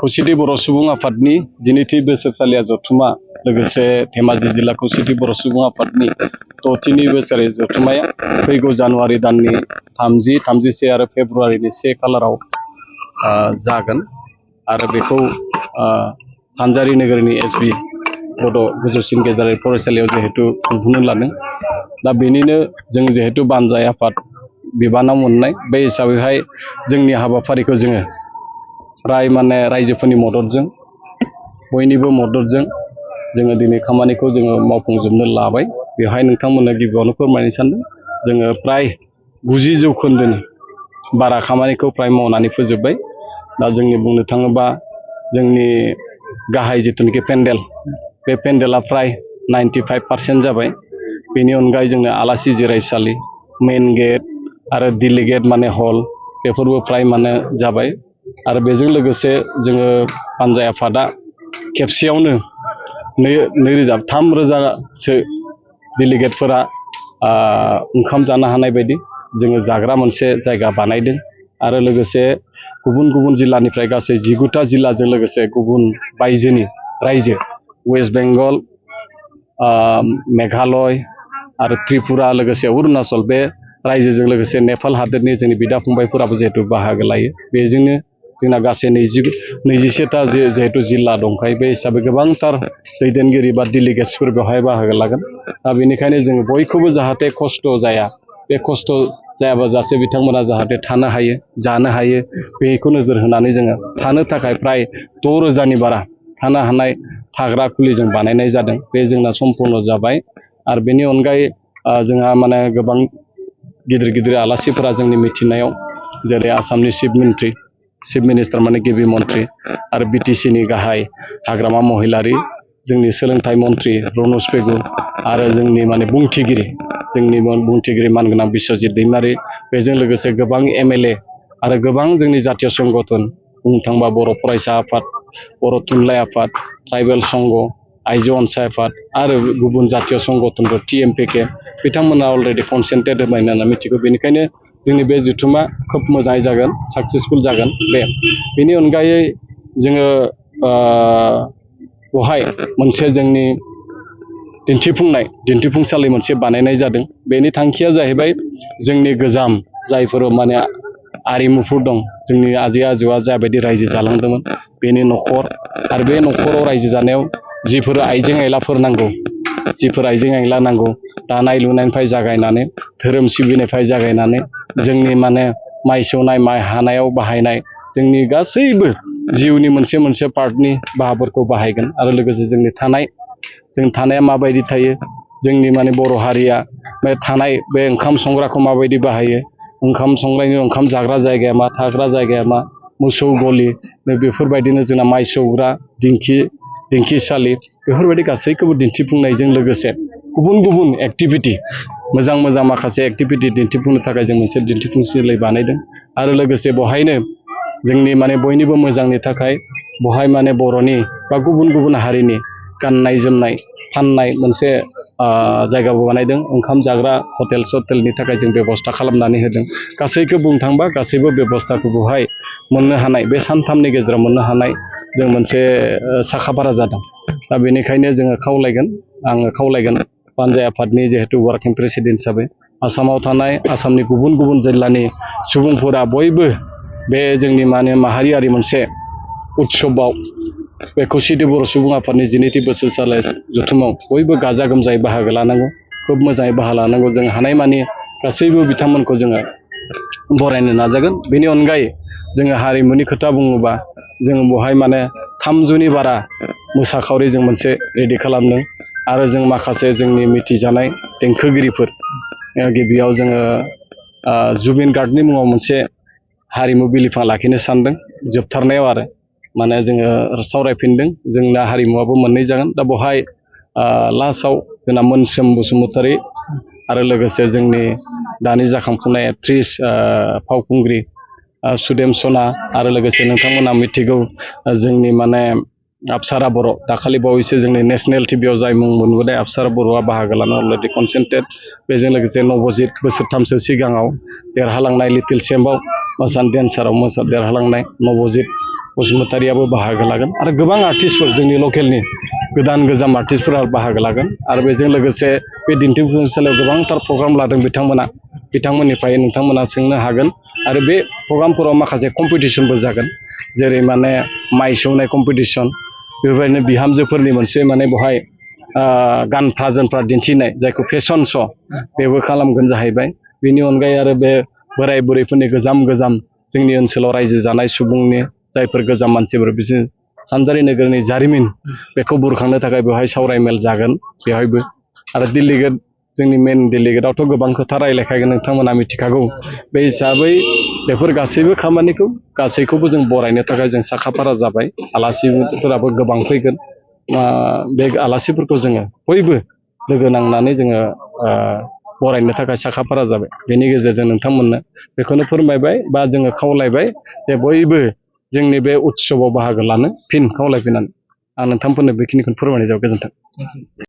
खौसेथि बर' सुबुं आफादनि 12थि बोसोरसालिया जथुमा लोगोसे धेमाजि जिल्ला खौसेथि बर' सुबुं आफादनि 6थि बोसोरारि जथुमाया फैगौ जानुवारि दाननि 30, 31 आरो फेब्रुवारिनि 1 खालाराव जागोन आरो बेखौ सानजारि नोगोरनि एसबि बड' गोजौसिन गेजेरारि फरायसालियाव जिहेतु खुंफुंनो लादों। दा बेनिनो जों जिहेतु बानजाय आफाद बिबानाव मोननाय बे हिसाबैहाय जोंनि हाबाफारिखौ जोङो फ्राय माने रायजोफोरनि मददजों बयनिबो मददजों जोङो दिनै खामानिखौ जोङो मावफुंजोबनो लाबाय। बेवहाय नोंथांमोननो गिबियावनो फोरमायनो सानदों जोङो फ्राय 90% बारा खामानिखौ फ्राय मावनानै फोजोबबाय। दा जोंनि बुंनो थाङोबा जोंनि गाहाय जिथुनिखि पेन्डेल बे पेन्डेला फ्राय 95% जाबाय। बेनि अनगायै जोंनो आलासि जिरायसालि, मेन गेट आरो डेलिगेट माने हल बेफोरबो फ्राय माने जाबाय। आरो बेजों लोगोसे जोङो बानजाय आफादा खेबसेयावनो 3,000सो डेलिगेटफोरा ओंखाम जानो हानाय बायदि जोङो जाग्रा मोनसे जायगा बानायदों। आरो लोगोसे गुबुन गुबुन जिल्लानिफ्राय गासै 19टा जिल्लाजों लोगोसे गुबुन बायजोनि रायजो वेस्ट बेंगल, मेघालय आरो त्रिपुरा लोगोसे अरुणाचल बे रायजोजों लोगोसे नेपाल हादोरनि जोंनि बिदा फंबायफोराबो जिहेतु बाहागो लायो। बेजोंनो जोंना गासै 21टा जिहेतु जिल्ला दंखायो। बे हिसाबै गोबांथार दैदेनगिरि बा डेलिगेट्सफोर बेवहाय बाहागो लागोन। दा बेनिखायनो जोङो बयखौबो जाहाथे खस्थ' जाया, बे खस्थ' जायाबाजासे बिथांमोना जाहाथे थानो हायो, जानो हायो, बेखौ नोजोर होनानै जोङो थानो थाखाय फ्राय 6,000नि बारा थानो हानाय थाग्रा खुलि जों बानायनाय जादों। बे जोंना सम्पूर्ण जाबाय। आरो बेनि अनगायै जोंहा माने गोबां गिदिर गिदिर आलासिफोरा जोंनि मिथिनायाव जेरै आसामनि चिफ मिनिस्टार माने गिबि मन्थ्रि आरो बिटिसिनि गाहाय हाग्रामा महिलारि, जोंनि सोलोंथाइ मन्थ्रि रनज पेगु आरो जोंनि माने बुंथिगिरि मानगोनां बिस्वजित दैमारि, बेजों लोगोसे गोबां MLA आरो गोबां जोंनि जातीय संगठन बुंनो थांबा बर' फरायसा आफाद, बर' थुनलाइ आफाद, ट्राइबेल संघ, आइजो अनसाय आफाद आरो गुबुन जातीय संगठनफोर TMPK बिथांमोना अलरेडि कनसेन्ट्रेट होबाय होनना मिथिगौ। बेनिखायनो जोंनि बे जथुमा खोब मोजाङै जागोन, साक्सेसफुल जागोन। बेनि अनगायै जोङो बेवहाय मोनसे जोंनि दिन्थिफुंसालि मोनसे बानायनाय जादों। बेनि थांखिया जाहैबाय जोंनि गोजाम जायफोर माने आरिमुफोर दं, जोंनि आजै आजौआ जाबायदि रायजो जालांदोंमोन बेनि न'खर आरो बे न'खराव रायजो जानायाव जिफोर आइजें आइला नांगौ दानाय लुनायनिफ्राय जागायनानै धोरोम सिबिनायनिफ्राय जागायनानै जोंनि माने माइ सौनाय, माइ हानायाव बाहायनाय जोंनि गासैबो जिउनि मोनसे पार्टनि बाहागोफोरखौ बाहायगोन। आरो लोगोसे जों थानाया माबायदि थायो, जोंनि माने बर' हारिया बे थानाय बे ओंखाम संग्राखौ माबायदि बाहायो, ओंखाम संनायनि ओंखाम जाग्रा जायगाया मा, थाग्रा जायगाया मा, मोसौ गलि बेफोरबायदिनो जोंना माइ सौग्रा दिंखिसालि बेफोरबायदि गासैखौबो दिन्थिफुंनायजों लोगोसे गुबुन गुबुन एक्टिभिटि मोजां माखासे एक्टिभिटि दिन्थिफुंनो थाखाय जों मोनसे दिन्थिफुंसालि बानायदों। आरो लोगोसे बेवहायनो जोंनि माने बयनिबो मोजांनि थाखाय बेवहाय माने बर'नि बा गुबुन हारिनि गाननाय जोमनाय फाननाय मोनसे जायगाबो बानायदों। ओंखाम जाग्रा हटेलनि थाखाय जों बेबस्था खालामनानै होदों। गासैखौ बुंनो थांबा गासैबो बेबस्थाखौ बेवहाय मोननो हानाय, बे सानथामनि गेजेराव मोननो हानाय जों मोनसे साखाफारा जादों। दा बेनिखायनो आङो खावलायगोन बानजाय आफादनि जिहेतु वार्किं प्रेसिडेन्ट हिसाबै आसामाव थानाय आसामनि गुबुन जिल्लानि सुबुंफोरा बयबो बे जोंनि माने माहारियारि मोनसे उत्सबआव बे खौसेथि बर' सुबुं आफादनि 12थि बोसोरसालि जथुमाव बयबो गाजा गोमजायै बाहागो लानांगौ, खोब मोजाङै बाहागो लानांगौ। जों हानायमानि गासैबो बिथांमोनखौ जोङो बरायनो नाजागोन। बेनि अनगायै जोङो हारिमुनि खोथा बुङोबा जोङो बेवहाय माने 300नि बारा मोसाखावरि जों मोनसे रेडि खालामदों। आरो जों माखासे जोंनि मिथिजानाय देंखोगिरिफोर, गिबियाव जोङो जुबिन गार्गनि मुङाव मोनसे हारिमु बिलिफां लाखिनो सानदों। जोबथारनायाव आरो माने जोङो सावरायफिनदों, जोंना हारिमुवाबो मोननै जागोन। दा बेवहाय लास्टआव जोंना मोनसोम बसुमतारी आरो लोगोसे जोंनि दानि जाखांफुनाय एक्ट्रिस फावखुंग्रि सुदेम सना आरो लोगोसे नोंथांमोना मिथिगौ जोंनि माने अपसारा बर', दाखालि बावैसो जोंनि नेसनेल टिभियाव जाय मुं मोनबोनाय अपसारा बर'आ बाहागो लाना अलरेडि कनसेन्ट्रेट। बेजों लोगोसे नबजित बोसोरथामसो सिगाङाव देरहालांनाय लिटिल चेम्पआव मोसानो डेन्साराव देरहालांनाय नबजित बसुमतारियाबो बाहागो लागोन आरो गोबां आर्टिस्टफोर जोंनि लकेलनि गोदान गोजाम आर्टिस्टफोरा बाहागो लागोन आरो बेजों लोगोसे बे दिन्थिफुंसालियाव गोबांथार प्रग्राम लादों बिथांमोननिफ्राय नोंथांमोना सोंनो हागोन आरो बे प्रग्रामफोराव माखासे कम्पिटिसनबो जागोन जेरै माने माइ सौनाय कम्पिटिसन बेबायदिनो बिहामजोफोरनि मोनसे माने बेवहाय गानफ्रा जोमफ्रा दिन्थिनाय जायखौ फेशन श' बेबो खालामगोन जाहैबाय बेनि अनगायै आरो बे बोराय बुरैफोरनि गोजाम जोंनि ओनसोलाव रायजो जानाय सुबुंनि जायफोर गोजाम मानसिफोर बिसोर सानजारि नोगोरनि जारिमिन बेखौ बुरखांनो थाखाय बेवहाय सावरायमेल जागोन बेवहायबो आरो डेलिगेट जोंनि मेन डेलिगेटआवथ' गोबां खोथा रायज्लायखागोन नोंथांमोना मिथिखागौ बे हिसाबै बेफोर गासैखौबो जों बरायनो थाखाय जों साखाफारा जाबाय आलासिफोराबो गोबां फैगोन बे आलासिफोरखौ जोङो बयबो लोगो नांनानै जोङो बरायनो थाखाय साखाफारा जाबाय बेनि गेजेरजों नोंथांमोननो बेखौनो फोरमायबाय बा जोङो खावलायबाय जे बयबो जोंनि बे उत्सबआव बाहागो लानो फिन खावलायफिननानै आं नोंथांफोरनो बेखिनिखौनो फोरमायनाय जाबाय गोजोन्थों।